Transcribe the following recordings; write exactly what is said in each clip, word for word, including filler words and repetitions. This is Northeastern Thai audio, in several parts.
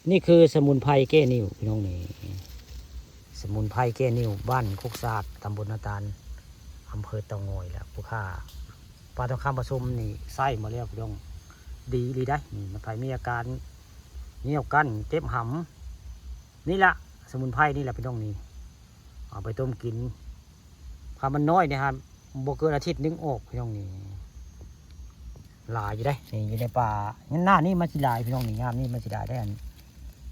นี่คือสมุนไพรแก้นิ่วพี่น้องนี่ สมุนไพรแก้นิ่ว บ้านโคกสะอาด ตำบลนาตาล อำเภอเต่างอยแหละ ผู้ข้า ป้าทองคำผสมนี่ใช้มาแล้วพี่น้อง ดีอีหลีได้ นี่ มันไผมีอาการเหนียวกั้น เจ็บหำ นี่ละ สมุนไพรนี่แหละพี่น้องนี่ เอาไปต้มกิน ถ้ามันน้อยเนี่ยครับ บ่เกินอาทิตย์หนึ่งออกพี่น้องนี่ หลายอยู่ได้ นี่อยู่ในป่า หน้านี่มันสิหลายพี่น้องนี่ ยามนี่มันสิหลายได้อัน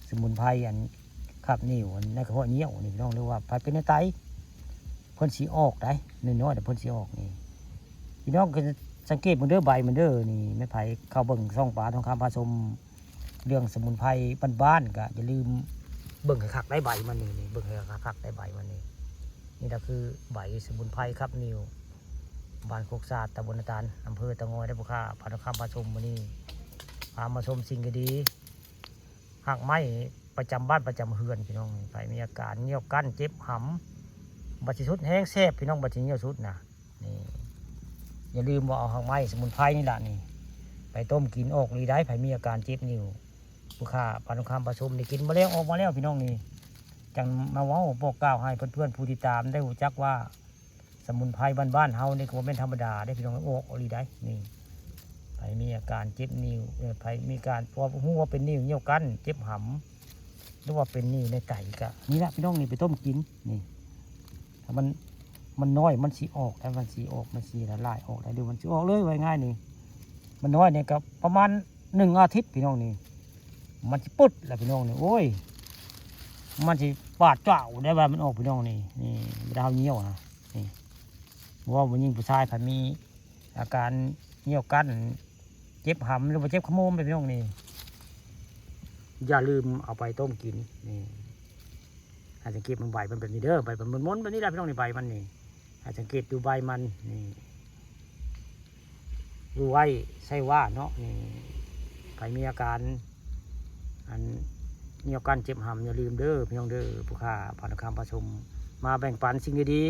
สมุนไพรอันขับนิ่ว อันในกระเพาะเหนียวนี่พี่น้อง หรือว่าไผเป็นในไต เพิ่นสิออกได้ น้อยๆ แต่เพิ่นสิออกนี่ พี่น้องก็สังเกตเบิ่งเด้อ ใบมันเด้อ นี่ แม่นไผเข้าเบิ่งช่องป้าทองคำผสม เรื่องสมุนไพรบ้านๆ ก็อย่าลืมเบิ่งให้คักได้ ใบมันนี่ นี่ เบิ่งให้คักๆ ได้ ใบมันนี่ นี่ก็คือใบสมุนไพรขับนิ่ว บ้านโคกสะอาด ตำบลนาตาล อำเภอเต่างอย ได้อผู้ข้า ป้าทองคำผสมมื้อนี้ พามาชมสิ่งดีๆ รากไม้ประจำบ้านประจำเฮือนพี่น้อง ไผมีอาการเหนียวกั้น เจ็บหำ บัดสิสุดแฮงแสบพี่น้อง บัดสิเหนียวสุดนะ นี่ อย่าลืมว่าเอารากไม้สมุนไพรนี่ล่ะนี่ ไปต้มกิน ออกอีหลีได้ ไผมีอาการเจ็บนิ่ว ผู้ข้า ป้าทองคำผสมนี่ กินมาแล้ว ออกมาแล้วพี่น้องนี่ จั่งมาเว้าบอกกล่าวให้เพื่อนๆ ผู้ติดตามได้รู้จักว่า สมุนไพรบ้านๆ เฮานี่ก็บ่แม่นธรรมดาเด้พี่น้อง ออกอีหลีได้ นี่ ไผมีอาการเจ็บนิ่ว เอ่อ ไผมีการ เพราะว่าฮู้ว่าเป็นนิ่วเหนียวกั้น เจ็บหำ หรือว่าเป็นนิ่วในไตก็ นี่ละพี่น้องนี่ ไปต้มกิน นี่ ถ้ามัน มันน้อย มันสิออก ถ้ามันสิออก มันสิละลายออกได้ เดี๋ยวมันสิออกเลย ว่าง่ายนี่ มันน้อยนี่ก็ประมาณหนึ่งอาทิตย์พี่น้องนี่ มันสิปึ๊ดแล้วพี่น้องนี่ โอ้ย มันสิปาดเจ้าได้ว่ามันออกพี่น้องนี่ นี่ เวลาเฮาเหนียวนะ นี่ ว่าผู้หญิงผู้ชายไผมีอาการเหนียวกั้น เจ็บหำ หรือว่าเจ็บขะโมมเลยพี่น้องนี่ อย่าลืมเอาไปต้มกิน นี่ ให้สังเกตมัน ใบมันแบบนี้เด้อ ใบมันม้วนๆ แบบนี้แหละพี่น้องนี่ ใบมันนี่ ให้สังเกตดูใบมันนี่ ดูไว้ใช่ว่าเนาะ นี่ ไผมีอาการ อันเหนียวกั้น เจ็บหำ อย่าลืมเด้อพี่น้องเด้อ ผู้ข้า ป้าทองคำผสม มาแบ่งปันสิ่งดี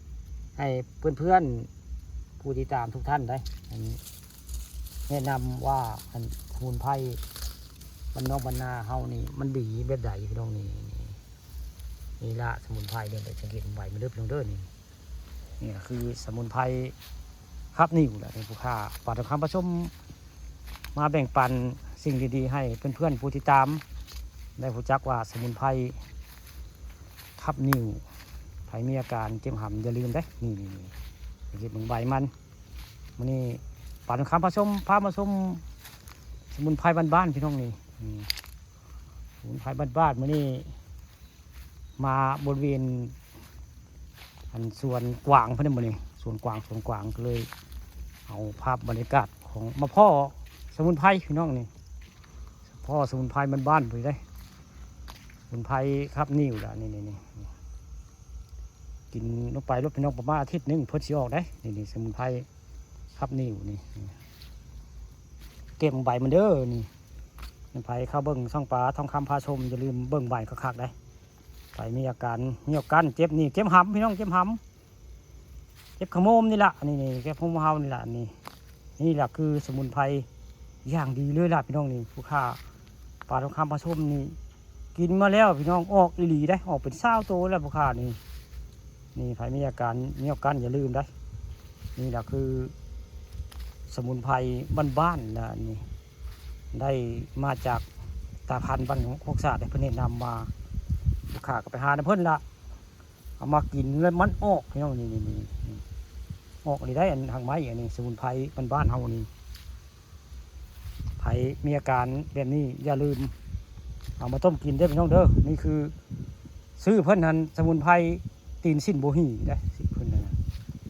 ๆ ให้เพื่อนๆ ผู้ติดตามทุกท่านได้ อันแนะนำว่าอันสมุนไพรบ้านนอกบ้านนาเฮานี่ มันดีแบบใดพี่น้องนี่ นี่ นี่ละสมุนไพรเนี่ย ไปสังเกตใบมันเด้อพี่น้องเด้อนี่ นี่คือสมุนไพรขับนิ่วแหละนี่ ผู้ข้า ป้าทองคำผสม มาแบ่งปันสิ่งดีๆ ให้เพื่อนๆ ผู้ติดตาม ได้รู้จักว่าสมุนไพรขับนิ่ว ไผมีอาการเจ็บหำ อย่าลืมเด้ นี่ๆๆ สังเกตเบิ่งใบมัน มื้อนี้ป้าทองคำผสม พามาชมสมุนไพรบ้านๆ พี่น้องนี่ อืม สมุนไพรบ้านๆ มื้อนี้มาบริเวณ อันสวนกวางเพิ่นมื้อนี้ สวนกวาง สวนกวาง ก็เลยเอาภาพบรรยากาศของ มาพ้อสมุนไพรพี่น้องนี่ พ้อสมุนไพรบ้านๆ เพิ่นได้ สมุนไพรขับนิ่วล่ะ นี่ๆๆ กินลงไปโลดพี่น้อง ประมาณอาทิตย์หนึ่งเพิ่นสิออกได้ นี่ๆ สมุนไพรขับนิ่วนี่ เก็บใบมันเด้อนี่ ไผเข้าเบิ่งช่องป้าทองคำผสม อย่าลืมเบิ่งใบคักๆ ได้ ไผมีอาการเหนียวกั้น เจ็บนี่ เจ็บหำพี่น้อง เจ็บหำ เจ็บขะโมมนี่ล่ะ นี่ๆ เจ็บขะโมมเฮานี่ล่ะ นี่ นี่ล่ะคือสมุนไพรอย่างดีเลยล่ะพี่น้องนี่ ผู้ข้า ป้าทองคำผสมนี่ กินมาแล้วพี่น้อง ออกอีหลีได้ ออกเป็นซาวโตแล้วผู้ข้านี่ นี่ไผมีอาการเหนียวกั้น อย่าลืมได้ นี่ล่ะคือสมุนไพรบ้านๆ นะนี่ ได้มาจากตาพันบ้านโคกสะอาด เพิ่นแนะนำมา ผู้ข้าก็ไปหานำเพิ่นละ เอามากินแล้วมันออกพี่น้อง นี่ๆๆ นี่ ออกอีหลีได้ อันรากไม้อันนี้ สมุนไพรบ้านๆ เฮานี่ ไผมีอาการแบบนี้อย่าลืมเอามาต้มกินเด้อพี่น้องเด้อ นี่คือ ชื่อเพิ่นหั้นสมุนไพรตีนสิ้นโบฮีได้ ชื่อเพิ่นนะ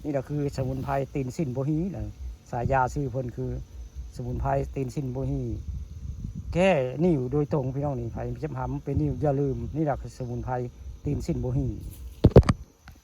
นี่ล่ะคือสมุนไพรตีนสิ้นโบฮีนะ ฉายาชื่อเพิ่นคือสมุนไพรตีนสิ้นโบฮี แก้นิ่วโดยตรงพี่น้องนี่ ไผเจ็บหำเป็นนิ่วอย่าลืม นี่ล่ะคือสมุนไพรตีนสิ้นโบฮี